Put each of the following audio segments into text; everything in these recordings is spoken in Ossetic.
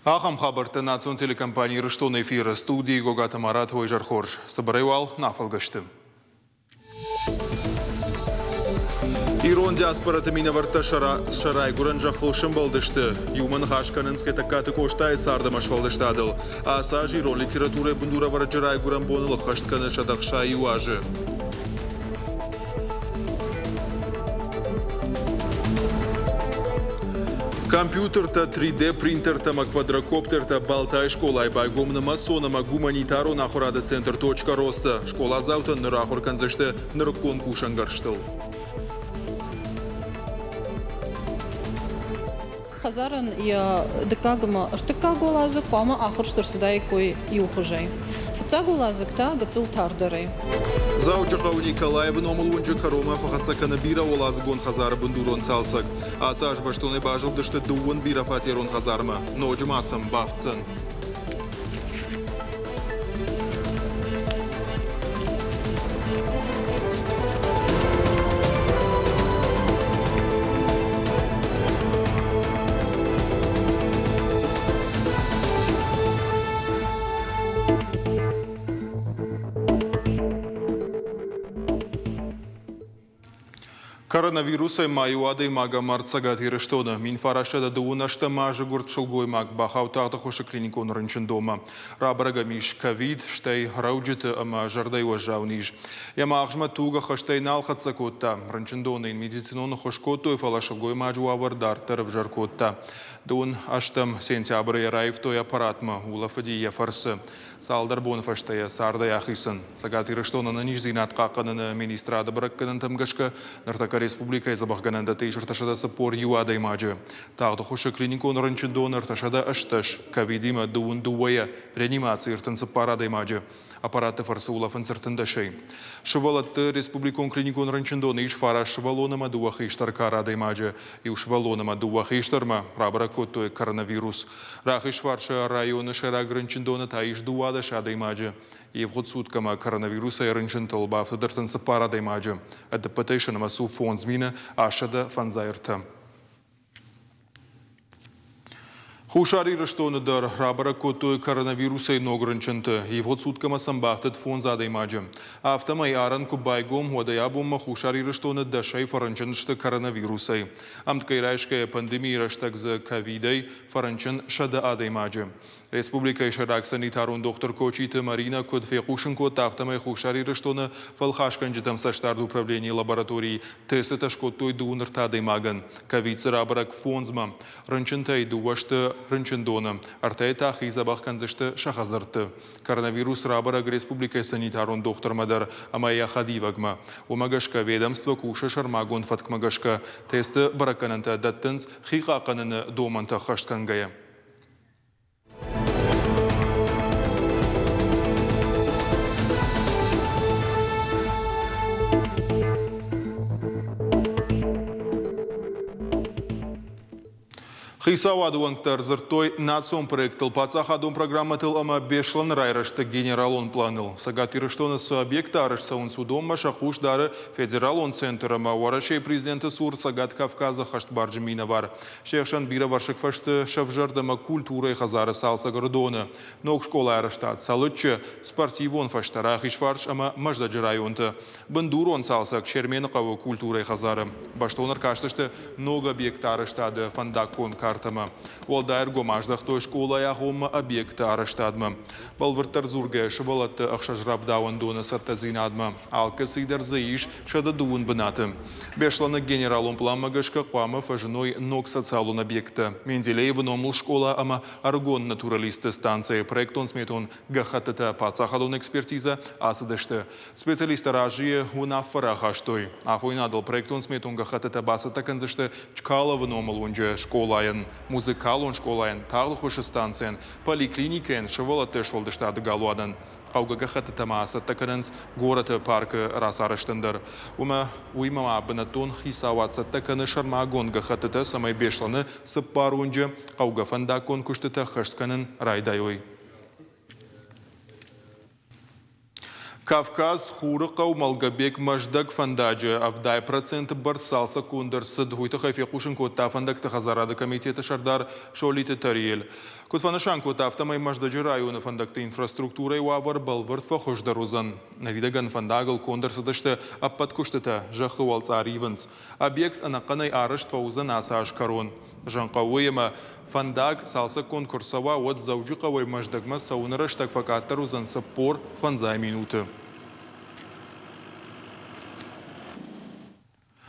Ахӕм хабӕрттӕ национ телекомпани Ирыстоны эфиры студийы Гогаты Марат уӕ изӕр хорз. Цыбырӕй уал нӕ афӕлгӕсты. Ирон диаспораты минӕвӕрттӕ сӕ райгуырӕн зӕххыл сӕмбӕлдысты. Иумӕ ныхас кӕнынц Хетӕгкаты Къостайы цард ӕмӕ сфӕлдыстадыл. Ацы аз ирон литературӕйы бындурӕвӕрӕджы райгуырӕн боныл ӕххӕст кӕны 161 азы. Компьютертӕ, 3D-принтертӕ ӕмӕ квадрокоптертӕ Балтайы скъолайы байгом нымӕцон ӕмӕ гуманитарон ахуырады центр «Точка роста». Скъоладзаутӕн ныр ахуыр кӕндзысты нырыккон кусӕнгӕрзтыл. Хӕдзарӕн йӕ дыккаг ӕмӕ ӕртыккаг уӕладзыг хъуамӕ ахуырст ӕрцыдаиккой иу хуызӕй. Фыццаг уӕладзыг та гыццыл тардӕрӕй. Дзӕуджыхъӕуы Николаевы номыл уынджы кӕронмӕ фӕхӕццӕ кӕны бирӕуӕладзыгон хӕдзары бындурон цалцӕг. Ацы аз бӕстонӕй базылдысты дыууын бирӕфатерон хӕдзармӕ. Ноджы ма сӕм бафтдзӕн. Коронавирусӕй ма иу адӕймаг амард Цӕгат Ирыстоны. 1920 ӕстӕм азы гуырд сылгоймаг бахауд тагъдӕххуысы клиникон рынчындонмӕ. Рабӕрӕг ӕм ис ковид, стӕй рӕуджыты ӕмӕ зӕрдӕйы уӕззау низ. Йӕ магъзмӕ туг ӕххӕстӕй нал хӕццӕ кодта. Рынчындоны йын медицинон ӕххуыс кодтой, фӕлӕ сылгоймаджы уавӕр дарддӕр ӕвзӕр кодта. Дыууын ӕстӕм сентябры йӕ раивтой аппаратмӕ, улӕфыди йӕ фӕрцы. Цалдӕр боны фӕстӕ йӕ цардӕй ахицӕн. Цӕгат Ирыстоны ӕнӕниздзинад хъахъхъӕныны министрады бӕрӕггӕнӕнтӕм гӕсгӕ, ныртӕккӕ республикӕйы дзӕбӕхгӕнӕндӕтты ис 341 адӕймаджы. Тагъд ӕххуысы клиникон рынчындон 318, ковидимӕ дыууын дыууӕйӕ, реанимацийы 34 адӕймаджы. Аппаратты фӕрцы улӕфынц ӕртындӕсӕй. Сывӕллӕтты республикон клиникон рынчындоны ис фараст сывӕллон ӕмӕ дыууӕ хистӕр кары адӕймаджы. Иу сывӕллон ӕмӕ дыууӕ хистӕрмӕ рабӕрӕг кодтой коронавирус. Рахизфарсы районы сӕйраг рынчындоны та ис 12 адӕймаджы. Ивгъуыд суткӕмӕ коронавирусӕй рынчынтыл бафтыд 34 адӕймаджы. Ӕдыппӕтӕй сӕ нымӕц у 5853. Хуссар Ирыстоны дӕр рабӕрӕг кодтой коронавирусӕй ног рынчынты. Ивгъуыд суткӕмӕ сӕм бафтыд фондз адӕймаджы. Афтӕмӕй арӕн куы байгом, уӕдӕй абонмӕ Хуссар Ирыстоны дӕсӕй фӕрынчын сты коронавирусӕй. Ӕмткӕй райсгӕйӕ пандемийы рӕстӕг дзы ковидӕй фӕрынчын 100 адӕймаджы. Республикӕйы сӕйраг санитарон дохтыр Кочиты Маринӕ куыд фехъусын кодта, афтӕмӕй Хуссар Ирыстоны фӕлхасгӕнджытӕм цӕстдард управленийы лабораторийы тестытӕ скодтой дыууын ӕртӕ адӕймагӕн. Ковид дзы рабӕрӕг фондзмӕ. Рынчынтӕй дыууӕ сты рынчындоны, ӕртӕйы та хи дзӕбӕх кӕндзысты сӕ хӕдзӕртты. Коронавирус рабӕрӕг республикӕйы санитарон дохтырмӕ дӕр ӕмӕ йӕ хӕдивӕгмӕ. Уымӕ гӕсгӕ ведомство кусы сӕрмагонд фӕткмӕ гӕсгӕ. Тесты бӕрӕггӕнӕнтӕ дӕттынц хи хъахъхъӕныны домӕнтӕ ӕххӕст кӕнгӕйӕ. Хицауады уӕнгтӕ ӕрдзырдтой национ проекттыл, паддзахадон программӕтыл ӕмӕ Беслӕны райрӕзты генералон планыл. Цӕгат Ирыстоны цы объекттӕ арӕзт цӕуынц, уыдонмӕ сӕ хъус дары федералон центр ӕмӕ Уӕрӕсейы президенты цур Цӕгат Кавказы хӕстбарджын минӕвар. Се хсӕн бирӕвӕрсыг фӕзты сӕвзӕрд ӕмӕ культурӕйы хӕдзары цалцӕг Ӕрыдоны, ног скъолайы арӕзтад Цӕлыччы, спортивон фӕзтӕ Рахизфарс ӕмӕ Мӕздӕджы районты. Бындурон цалцӕг Чермены хъӕуы культурӕйы хӕдзары. Бӕстон ӕркастысты ног объекты арӕзтады фӕндаггон картӕмӕ. Уӕлдай ӕргом аздӕхтой скъолайы агъоммӕ объекты арӕзтадмӕ. Бӕлвырддӕр дзургӕйӕ сывӕллӕтты ӕхсӕз рӕвдауӕндоны цӕттӕдзинадмӕ. Алкӕцыйдӕр дзы ис 110 бынаты. Беслӕны генералон пъланмӕ гӕсгӕ хъуамӕ фӕзыной ног социалон объекттӕ. Менделеевы номыл скъола ӕмӕ ӕрыгон натуралистты станцӕйы проектон-сметон гӕххӕттытӕ паддзахадон экспертизӕ ацыдысты. Специалисттӕ разыйы уынаффӕ рахастой. Афойнадыл проектон-сметон гӕххӕттытӕ бацӕттӕ кӕндзысты Чкаловы номыл уынджы скъолайӕн, музыкалон скъолайӕн, тагъдхуысы станцӕйӕн, поликлиникӕйӕн, сывӕллӕтты сфӕлдыстады галуанӕн. Хъӕугӕ гӕххӕттытӕ ма цӕттӕ кӕнынц горӕты паркы рацарӕзтӕн дӕр. Уымӕ, уыимӕ ма бынӕттон хицауад цӕттӕ кӕны сӕрмагонд гӕххӕттытӕ, цӕмӕй Беслӕны цыппар уынджы хъӕугӕ фӕндаггон куыстытӕ ӕххӕст кӕнын райдайой. Кавказ, Хурыхъӕу, Малгобек, Мӕздӕг фӕндаджы 70% бӕрц цалцӕггонд ӕрцыд. Уый тыххӕй фехъусын кодта фӕндӕгты хӕдзарады комитеты сӕрдар Солиты Тариэль. Куыд фӕнысан кодта, афтӕмӕй Мӕздӕджы районы фӕндӕгты инфраструктурӕйы уавӕр бӕлвырд фӕхуыздӕр уыдзӕн. Ныридӕгӕн фӕндагыл конд ӕрцыдысты ӕппӕт куыстытӕ, зӕххы уӕлцъар ивынц. Объект ӕнӕхъӕнӕй арӕзт фӕуыдзӕн ацы аз кӕрон. Зӕнхъӕуы ӕмӕ фӕндаг цалцӕггонд куы рцӕуа, уӕд Дзӕуджыхъӕуӕй Мӕздӕгмӕ цӕуыны рӕстӕг фӕкъаддӕр уыдзӕн 45 минуты.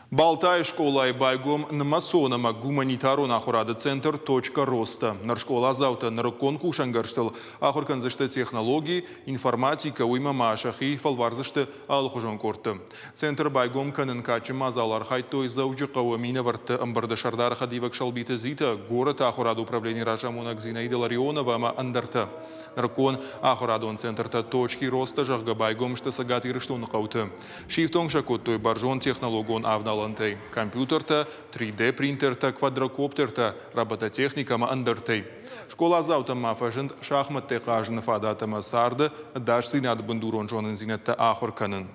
Балтайы скъолайы байгом нымӕцон ӕмӕ гуманитарон ахуырады центр «Точка роста». Ныр скъоладзаутӕ нырыккон кусӕнгӕрзтыл ахуыр кӕндзысты технологи, информатикӕ, уыимӕ ма сӕхи фӕлвардзысты алыхуызон къордты. Центр байгом кӕнын кадджын мадзал архайдтой Дзӕуджыхъӕуы минӕвӕртты ӕмбырды сӕрдары хӕдивӕг Сӕлбиты Зита, горӕты ахуырады управленийы разамонӕг Зинаида Ларионова ӕмӕ ӕндӕртӕ. Нырыккон ахуырадон центртӕ «Точки роста», зӕгъгӕ, байгом сты Цӕгат Ирыстоны хъӕуты. Сифтонг сӕ кодтой бӕрзонд технологон авналӕнтӕй – компьютертӕ, 3D-принтертӕ, квадрокоптертӕ, робототехникӕ ӕмӕ ӕндӕртӕй. Скъоладзаутӕм ма фӕзынд шахмӕттӕй хъазыны фадат ӕмӕ царды ӕдасдзинады бындурон зонындзинӕдтӕ ахуыр кӕнын.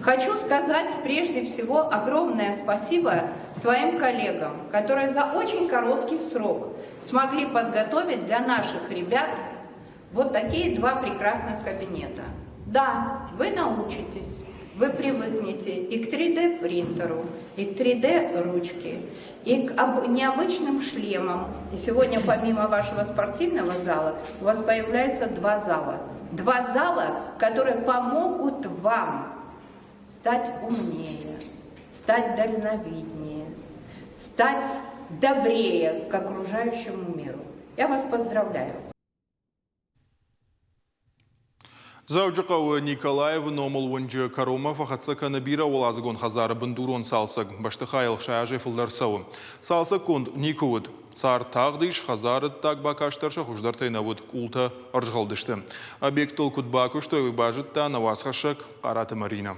Хочу сказать прежде всего огромное спасибо своим коллегам, которые за очень короткий срок смогли подготовить для наших ребят вот такие два прекрасных кабинета. Да, вы научитесь, вы привыкнете и к 3D-принтеру, и к 3D-ручке, и к необычным шлемам. И сегодня помимо вашего спортивного зала у вас появляется два зала. Два зала, которые помогут вам стать умнее, стать дальновиднее, стать добрее к окружающему миру. Я вас поздравляю. Дзӕуджыхъӕуы Николаевы номыл уынджы кӕронмӕ фӕхӕццӕ кӕны бирӕуӕладзыгон хӕдзары бындурон цалцӕг. Бӕстыхайыл 60 азӕй фылдӕр цӕуы. Цалцӕггонд никуы уыд. Цард тагъд ис, хӕдзары ддаг бакаст дӕр сӕ хуыздӕртӕй нӕ уыд, къултӕ ӕрзгъӕлдысты. Объектыл куыд бакуыстой, уый базыдта нӕ уацхӕссӕг Хъараты Маринӕ.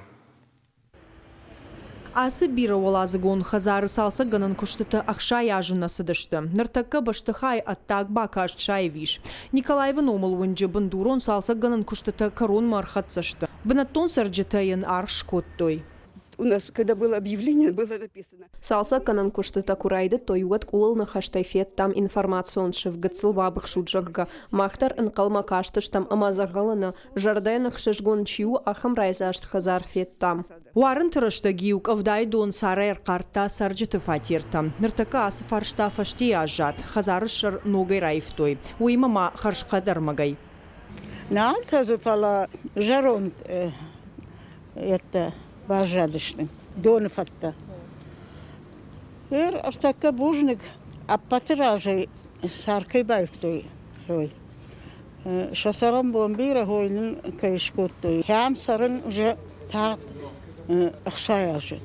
Ацы бирӕуӕладзыгон хӕдзары цалцӕггӕнӕн куыстытӕ 60 азы нӕ цыдысты. Ныртӕккӕ бӕстыхайы ӕддаг бакаст саив ис. Николаевы номыл уынджы бындурон цалцӕггӕнӕн куыстытӕ кӕронмӕ ӕрхӕццӕ сты. Бынӕттон цӕрджытӕ йын аргъ скодтой. У нас, когда было объявление, было написано. Цалцӕггӕнӕн куыстытӕ куы райдыдтой, уӕд къулыл ныхӕстӕй федтам информацион сыф гыццыл бабыхсут, зӕгъгӕ. Мах дӕр ӕнхъӕлмӕ кастыстӕм ӕмӕ дзӕгъӕлы нӕ, зӕрдӕйӕн ӕхсызгон чи у, ахӕм райдзаст хӕдзар федтам. Уарынты рӕстӕг-иу къӕвдайы дон царӕй ӕрхъардта цӕрджыты фатертӕм. Ныртӕккӕ ацы фарста фӕстейы аззад, хӕдзары сӕр ногӕй раивтой. Уыимӕ ма хӕрзхъӕд ӕрмӕгӕй. Нал тӕдзы, фӕлӕ зӕронд йедтӕ баззадысты, доны фӕдтӕ. Гъер ӕртӕккӕ бузныг, ӕппӕты разӕй цар кӕй баивтой, той. Сӕ цӕрӕнбон бирӕ хой нын кӕй скодтой. Ахӕм цӕрын уже тагъд 60 азы.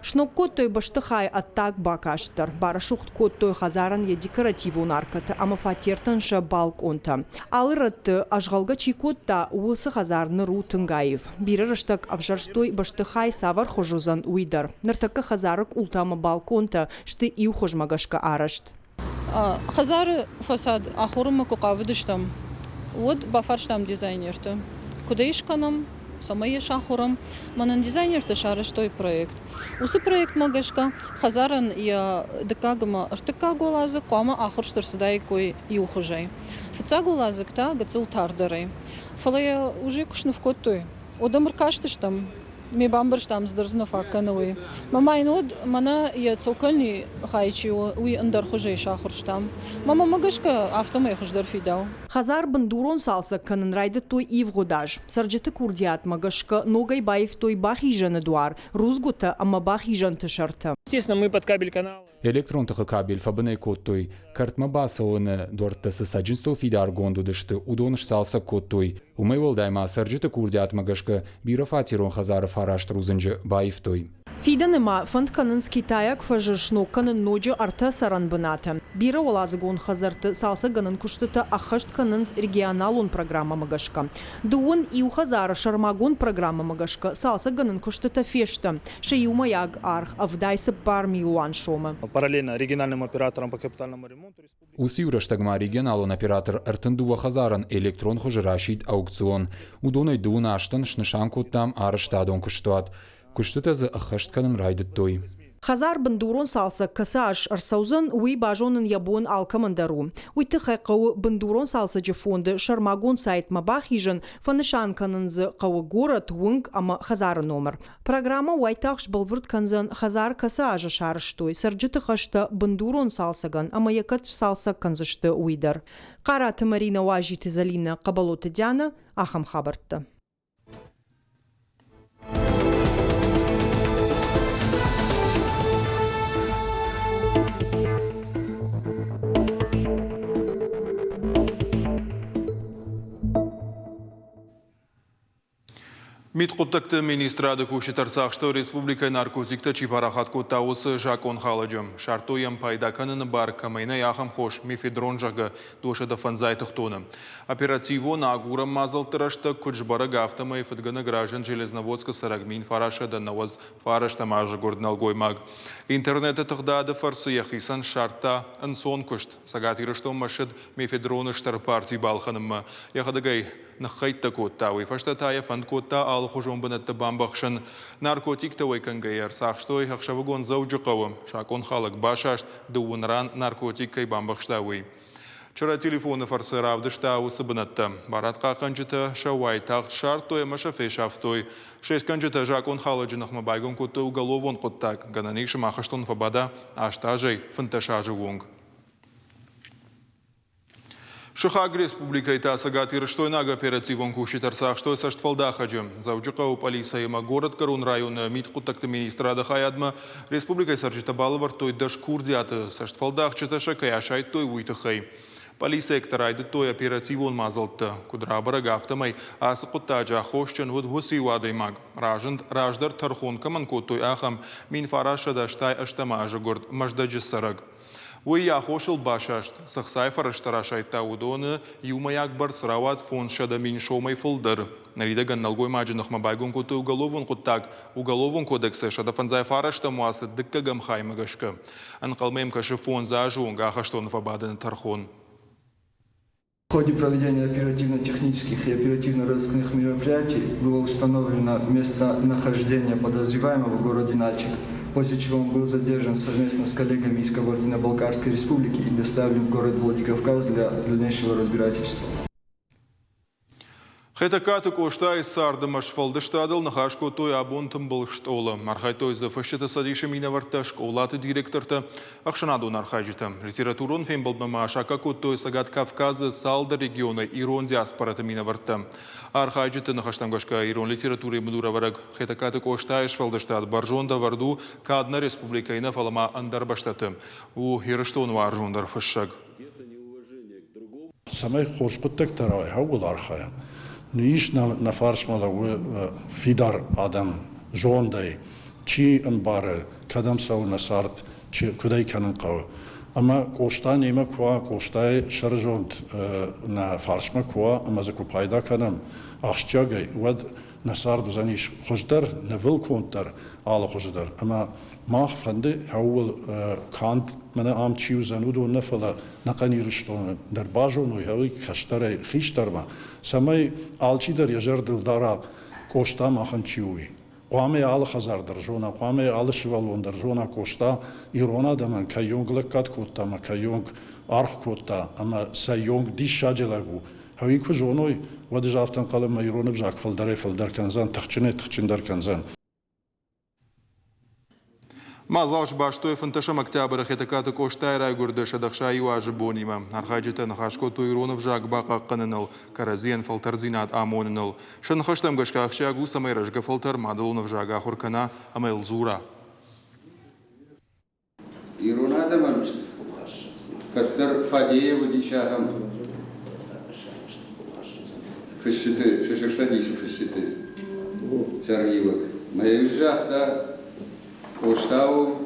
Сног кодтой бӕстыхайы ӕддаг бакаст дӕр, барӕсугъд кодтой хӕдзарӕн йӕ декоративон аркӕтӕ ӕмӕ фатертӕн сӕ балкъонтӕ. Алы рӕтты ӕзгъӕлгӕ чи кодта, уыцы хӕдзар ныр у тынг аив. Бирӕ рӕстӕг ӕвзӕрстой бӕстыхай цавӕр хуыз уыдзӕн, уый дӕр. Ныртӕккӕ хӕдзары къултӕ ӕмӕ балкъонтӕ сты иу хуызмӕ гӕсгӕ арӕзт. Хӕдзары фасад ахорынмӕ куы хъавыдыстӕм, уӕд бафарстам дизайнерты, куыд ӕй скӕнӕм, цӕмӕй йӕ сахорӕм. Мӕнӕн дизайнертӕ сарӕзтой проект. Уыцы проектмӕ гӕсгӕ хӕдзарӕн йӕ дыккаг ӕмӕ ӕртыккаг уӕладзыг хъуамӕ ахуырст ӕрцыдаиккой иу хуызӕй. Фыццаг уӕладзыг та гыццыл тардӕрӕй. Фӕлӕ йӕ уже куы сныв кодтой, уӕд ӕм ӕркастыстӕм, ме бамбӕрстам, цыдӕр дзы нӕ фаг кӕны, уый. Мӕ ма йын уӕд мӕнӕ йӕ цокольный хай чи у, уый ӕндӕр хуызӕй сахуырстам. Мӕ мӕмӕ гӕсгӕ, афтӕмӕй хуыздӕр фидау. Хӕдзар бындурон цалцӕг кӕнын райдыдтой ивгъуыд аз. Цӕрджыты курдиатмӕ гӕсгӕ ногӕй баивтой бахизӕны дуар, рудзгуытӕ ӕмӕ бахизӕнты сӕртӕ. Естественно, мы под кабель канал. Электрон тыхы кабель фӕбынӕй кодтой, кӕртмӕ бацӕуӕны дуӕрттӕ цы цӕджындзтыл фидаргонд уыдысты, уыдон сцалцӕг кодтой. Уымӕй уӕлдай ма цӕрджыты курдиатмӕ гӕсгӕ бирӕфатерон хӕдзары фараст рудзынджы баивтой. Фидӕны ма фӕнд кӕнынц китайаг фӕзы сног кӕнын ноджы ӕртӕ цӕрӕн бынаты. Бирӕуӕладзыгон хӕдзӕртты цалцӕггӕнӕн куыстытӕ ӕххӕст кӕнынц регионалон программӕмӕ гӕсгӕ. Дыууын иу хӕдзары сӕрмагонд программӕмӕ гӕсгӕ цалцӕггӕнӕн куыстытӕ фесты. Сӕ иумӕйаг аргъ 74 милуан сомы. Параллельно региональным операторам по капитальному ремонту Уыцы-иу рӕстӕг ма регионалон оператор 32 хӕдзарӕн электрон хуызы расидт аукцион. Уыдонӕй дыууын азтӕн снысан кодтам арӕзтадон куыстуат. Куыстытӕ дзы ӕххӕст кӕнын райдыдтой. Хӕдзар бындурон цалцӕг кӕцы аз ӕрцӕудзӕн, уый базонын йӕ бон алкӕмӕн дӕр у. Уый тыххӕй хъӕуы бындурон цалцӕджы фонды сӕрмагонд сайтмӕ бахизын, фӕнысан кӕнын дзы хъӕуы горӕт, уынг ӕмӕ хӕдзары номыр. Программӕ уайтагъд сбӕлвырд кӕндзӕн, хӕдзар кӕцы азы сарӕзтой, цӕрджыты хӕстӕ бындурон цалцӕгӕн ӕмӕ йӕ кӕд сцалцӕг кӕндзысты, уый дӕр. Хъараты Маринӕ, Уазиты Зӕлинӕ, Хъӕбӕлоты Дианӕ, ахӕм хабӕрттӕ. Мидхъуыддӕгты министрады кусджытӕ ӕрцахстой республикӕйы наркотиктӕ чи парахат кодта, уыцы закъонхалӕджы. Сардтой йӕм пайда кӕныны бар кӕмӕй нӕй, ахӕм хос мефедрон, зӕгъгӕ, 205 тыхтоны. Оперативон агурӕн мадзӕлтты рӕстӕг куыд сбӕрӕг, афтӕмӕй фыдгӕнӕг разынд Железноводскы цӕрӕг 1999 азы гуырд нӕлгоймаг. Интернеты тыгъдады фӕрцы йӕхицӕн ссардта ӕнцон куыст. Цӕгат Ирыстонмӕ ссыд мефедроны стыр парти балхӕнынмӕ. Йӕхӕдӕг ӕй ныххӕйттӕ кодта, уый фӕстӕ та йӕ фӕнд кодта алыхуызон бынӕтты бамбӕхсын. Наркотиктӕ уӕй кӕнгӕйӕ ӕрцахстой ӕхсӕвыгон Дзӕуджыхъӕуы. Закъонхалӕг басаст, дыууын ран наркотик кӕй бамбӕхста, уый. Чырӕ телефоны фӕрцы равдыста уыцы бынӕттӕ. Барадхъахъхъӕнджытӕ сӕ уайтагъд ссардтой ӕмӕ сӕ фесӕфтой. Се скӕнджытӕ закъонхалӕджы ныхмӕ байгом кодтой уголовон хъуыддаг. Гӕнӕн ис, ӕмӕ ахӕстон фӕбада 8 азӕй 15 азы онг. Сыхаг республикӕйы та цӕгатирыстойнаг оперативон кусджытӕ ӕрцахстой цӕстфӕлдахӕджы. Дзӕуджыхъӕуы пъӕлицӕйы ӕмӕ горӕтгӕрон районы мидхъуыддӕгты министрады хайадмӕ республикӕйы цӕрджытӕ балӕвӕрдтой дӕс курдиаты, цӕстфӕлдахджытӕ сӕ кӕй асайдтой, уый тыххӕй. Пъӕлицӕйӕгтӕ райдыдтой оперативон мадзӕлттӕ. Куыд рабӕрӕг, афтӕмӕй ацы хъуыддаджы аххосджын уыд уыцы иу адӕймаг. Разынд, раздӕр тӕрхон кӕмӕн кодтой, ахӕм 1988 азы гуырд Мӕздӕджы цӕрӕг. Уый йӕ аххосыл басаст, цы хцайы фӕрӕзтӕ расайдта, уыдоны иумӕйаг бӕрц рауад 500 мин сомӕй фылдӕр. Ныридӕгӕн нӕлгоймаджы ныхмӕ байгом кодтой уголовон хъуыддаг Уголовон кодексы 159 уацы дыккӕгӕм хаймӕ гӕсгӕ. Ӕнхъӕлмӕ йӕм кӕсы фондз азы онг ахӕстоны фӕбадыны тӕрхон. В ходе проведения оперативно-технических и оперативно-розыскных мероприятий было установлено местонахождение подозреваемого в городе Нальчик, после чего он был задержан совместно с коллегами из Кабардино-Балкарской республики и доставлен в город Владикавказ для дальнейшего разбирательства. Хетӕгкаты Къостайы цард ӕмӕ сфӕлдыстадыл ныхас кодтой абон тымбыл стъолы. Архайдтой дзы Фысджыты цӕдисы минӕвӕрттӕ, скъолаты директортӕ, ӕхсӕнадон архайджытӕ. Литературон фембӕлдмӕ ма саккаг кодтой Цӕгат Кавказы цалдӕр регионы ирон диаспораты минӕвӕрттӕ. Архайджыты ныхӕстӕм гӕсгӕ ирон литературӕйы бындурӕвӕрӕг Хетӕгкаты Къостайы сфӕлдыстад бӕрзонд ӕвӕрд у кад нӕ республикӕйы нӕ, фӕлӕ ма ӕндӕр бӕстӕты. У Ирыстоны уарзондӕр фыссӕг. Цӕмӕй хорз хъуыддӕгтӕ рауайа, ууыл архайӕм. Ис нӕ фарсмӕ лӕууы фидар адӕм зондӕй, чи ӕмбары, кӕдӕм цӕуы нӕ цард, куыд ӕй кӕнын хъӕуы. Ӕмӕ Къоста немӕ куы уа, Къостайы сӕрызонд нӕ фарсмӕ куы уа ӕмӕ дзы куы пайда кӕнӕм ахсджиагӕй, уӕд нӕ цард уыдзӕнис хуыздӕр, нывылконддӕр алы хуызы дӕр. Ӕмӕ мах фӕнды ууыл канд мӕнӕ ам чи уыдзӕн, уыдон нӕ, фӕлӕ нӕхъӕн Ирыстоны дӕр базоной, уый кӕстӕрӕй хистӕрмӕ, цӕмӕй алчидӕр йӕ зӕрдыл дара, Къоста махӕн чи у, уый. Хъуамӕ алы хӕдзар дӕр зона, хъуамӕ алы сывӕллон дӕр зона, Къоста ирон адӕмӕн кӕйонг лӕггад кодта ӕмӕ кӕйонг аргъ кодта ӕмӕ цӕйонг диссаджы лӕг у, Уый куы зоной, уӕд ӕз афтӕ ӕнхъӕлын, мӕ ирон ӕвзаг фылдӕрӕй-фылдӕр кӕндзӕн, тыхджынӕй-тыхджындӕр кӕндзӕн. Мадзал сбастой 15 октябры Хетӕгкаты Къостайы райгуырды 161 азы бонимӕ. Архайджытӕ ныхас кодтой ирон ӕвзаг бахъахъхъӕныныл, кӕрӕдзийӕн фӕлтӕрдзинад амоныныл. Сӕ ныхӕстӕм гӕсгӕ ахсджиаг у, цӕмӕй рӕзгӕ фӕлтӕр мадӕлон ӕвзаг ахуыр кӕна ӕмӕ йыл дзура. Ирон адӕмӕн кӕддӕр Фадеев уыдис ахӕм фысджыты, Сысырцӕдисы фысджыты сӕргъиуӕг. Мӕ загъта, Къоста у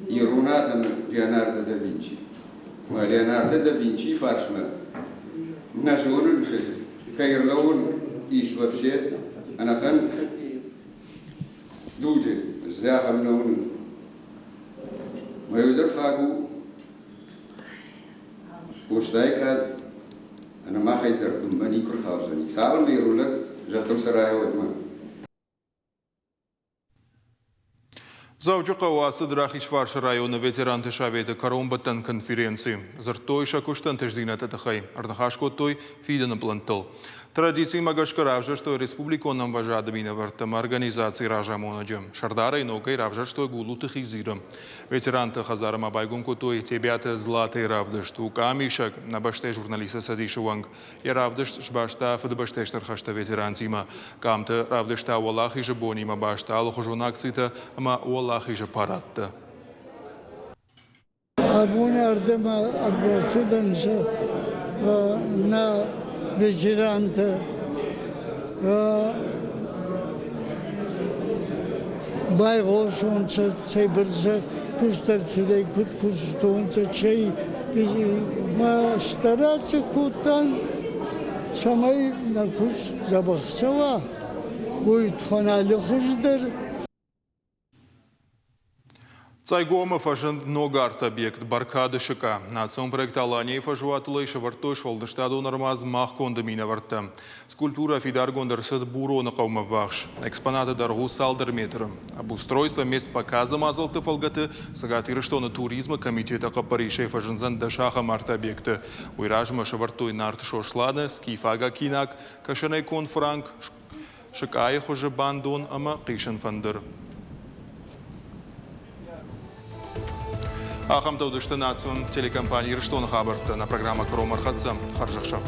ирон адӕмы Леонардо да Винчи. Леонардо да Винчийы фарсмӕ нӕ зонын, кӕй ӕрлӕууын ис вообще ӕнӕхъӕн дуджы, зӕгъӕм, нӕ уынын. Мӕ дӕр фаг у Къостайы кад ӕнӕ махӕй дӕр бынмӕ никуы рхаудзӕни. Цалынмӕ ирон лӕг зӕххыл цӕрайа, уӕдмӕ. Дзӕуджыхъӕуы ацыд Рахизфарсы районы ветеранты советы кӕронбӕттӕн конференци. Дзырдтой сӕ куысты ӕнтыстдзинӕдты тыххӕй, ӕрныхас кодтой фидӕны пълӕнттыл. Традицимӕ гӕсгӕ равзӕрстой республикон ӕмвӕзады минӕвӕрттӕ ӕмӕ организацийы разамонӕджы. Сӕрдарӕй ногӕй равзӕрстой Гулуты Хизиры. Ветеранты хӕдзары ма байгом кодтой Тебиаты Златӕйы равдыст. У къамисӕг, нӕ бӕстӕйы журналистты цӕдисы уӕнг. Йӕ равдыст сбаста Фыдыбӕстӕйы Стыр хӕсты ветерантимӕ. Къамты равдыста Уӕлахизы бонимӕ баст алыхуызон акцитӕ ӕмӕ Уӕлахизы парадтӕ. Абони ардӕмӕ ӕрбацудӕнцӕ нӕ ветерантӕ. Байгъосунцӕ, цӕйбӕрцӕ куст ӕрцудӕй, куд кустонцӕ, чей ма стараться кодтан, цӕмӕй нӕ куст дзӕбӕх цӕуа, уой туххӕн аллихузи дӕр. Цъӕйгомы фӕзынд ног арт-объект «Бӕркады сыкъа». Национ проект «Аланийы» фӕзуатыл ӕй сӕвӕрдтой сфӕлдыстадон ӕрмадз махгонды минӕвӕрттӕ. Скульптурӕ фидаргонд ӕрцыд Буроны хъӕумӕ ввахс. Экспонаты дӕргъ у цалдӕр метры. Обустройство мест показа мадзӕлтты фӕлгӕты Цӕгат Ирыстоны туризмы комитеты хъӕппӕрисӕй фӕзындзӕн 10 ахӕм арт-объекты. Уый размӕ сӕвӕрдтой Нарты Сосланы, скифаг Акинак, кӕсӕнӕй конд франк, сыкъайы хуызы бандон ӕмӕ хъисын фӕндыр. Ахӕмтӕ уыдысты национ телекомпани Ирыстоны хабӕрттӕ. Нӕ программӕ кӕронмӕ ӕрхӕццӕ. Хӕрзӕхсӕв.